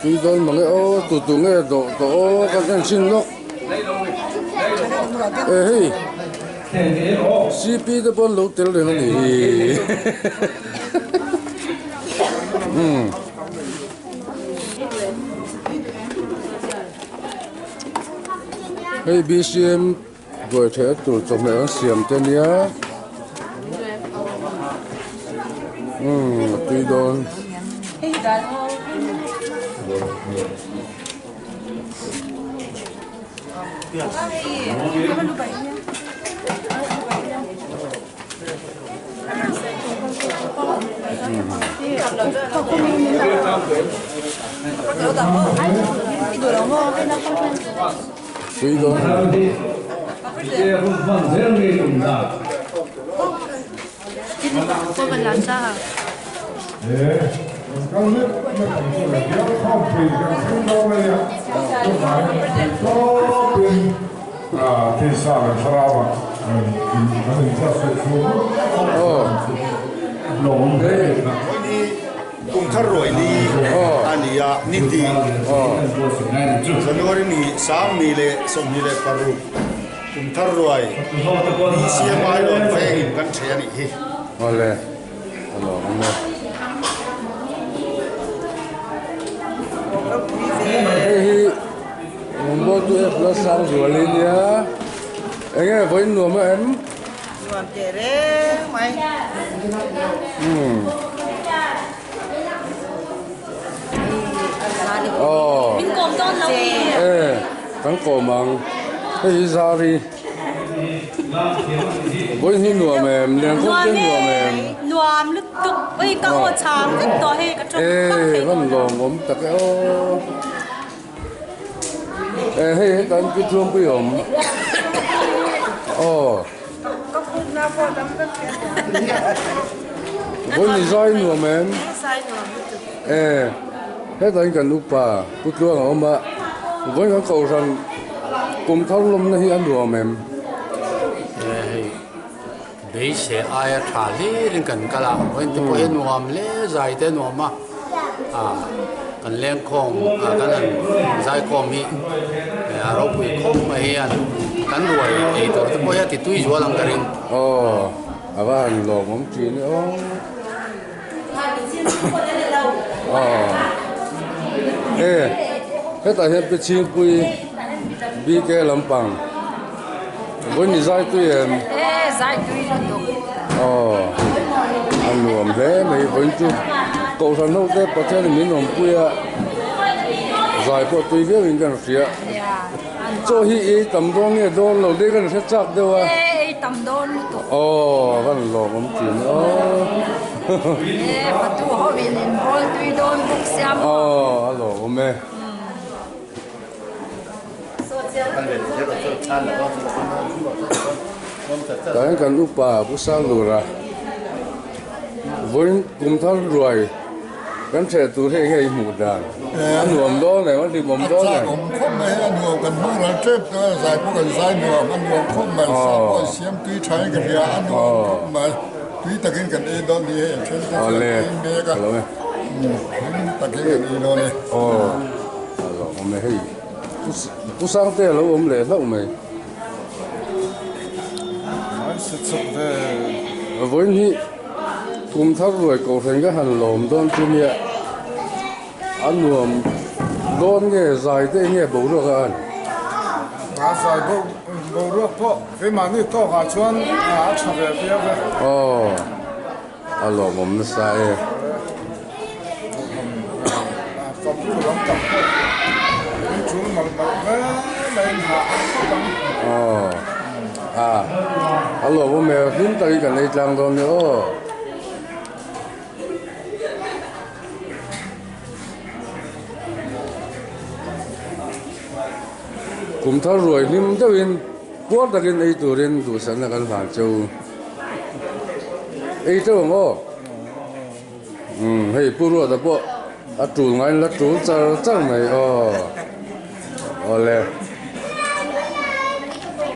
Tui dawn mang e aw tu tu nge dawh tawh aw kan en chhin lawk e hei cp te pawh an lo tel reng a nih hi umm. Hei bcm buai theih tur chawhmeh an siam te nia umm a tui dawn. Tui dawn. Kumthar ruai ni a ni a, ni tih January ni 2026 Kumthar ruai BCMI lawn vengin kan ṭhe a nih hi. Awle, a lawm e. Hei hi Mumbai tu F la sang zual i nia. Enge vawiin nuam a em? Nuam teh reng mai. Umm. Aw. E kan kawm ang. Hei hi Zari. Vawiin hi nuam em? Lengkawm te nuam em? Nuam lutuk. Ui ka aw chhang vek tawh hei ka tawng tak thei tawh lo. E van lawmawm tak e aw. E hei heta an pi tluangpui awm. Aw. Ka khutna pawh dam vek Vawiin i zai nuam em? Zai nuam lutuk. E heta in kan upa Pu Tluang a awm a. Vawiin kan kohhran kum thar lawmna hi a nuam em? E hei beisei aia tha hlirin kan kal a, vawiin te pawh hi a nuam hle zai te a nuam a, ah kan lengkhawm ah kan han zaikhawm hi a ropui khawp mai hian kan ruai ei tur te pawh hi a ti tui zual ang ka ring. Aw a va han lawmawm thin e aw. Aw e hetah hian pi chhingpui BK lampang vawiin ni zai tui em? E zai tui lutuk. Aw a nuam hle mai vawiin chu kohhran ho te Pathian in min awmpui a zai pawh tui viau in kan hria. Chaw hi ei tam dawn nge dawn lo dei kan hre chak deuh a. E ei tam dawn lutuk. Aw a van lawmawm thin aw. E fatu ho in in bawl tui dawn bawk sia maw. Aw a lawmawm e. Tah hian kan upa Pu Sanglura vawiin kum thar ruai. Kan ṭheh tur hi enge i hmuh dan? A nuam dawn em? A hlimawm dawn em? A chak awm khawp mai, a nuam kan hmang ral ṭep tawh a, zai pawh kan zai nuam, a nuam khawp mai, sa pawh an siam tui ṭha in ka hria, a nuam khawp mai, tui takin kan ei dawn ni hei, a ṭhen te chuan ei mek a, hlim takin kan ei dawn e. Aw, a lawmawm e hei, Pu Sangte a lo awm leh hlauh mai. Vawiin hi kum thar ruai kohhran ka han lawm dawn chu nia a nuam dawn nge zai te nge boruak a an. A zai boruak pawh keimahni tawkah chuan a tha ve viau e. Aw a lawmawm nasa e. Aw a a lawmawm e hlim takin kan ei tlang dawn nia aw. Kum thar ruai hlim deuhin puar takin ei turin duhsakna kan hlan cheu ei teuh ang aw. Umm hei Pu Ruata pawh a tul ngaiin la tul char char mai aw awle.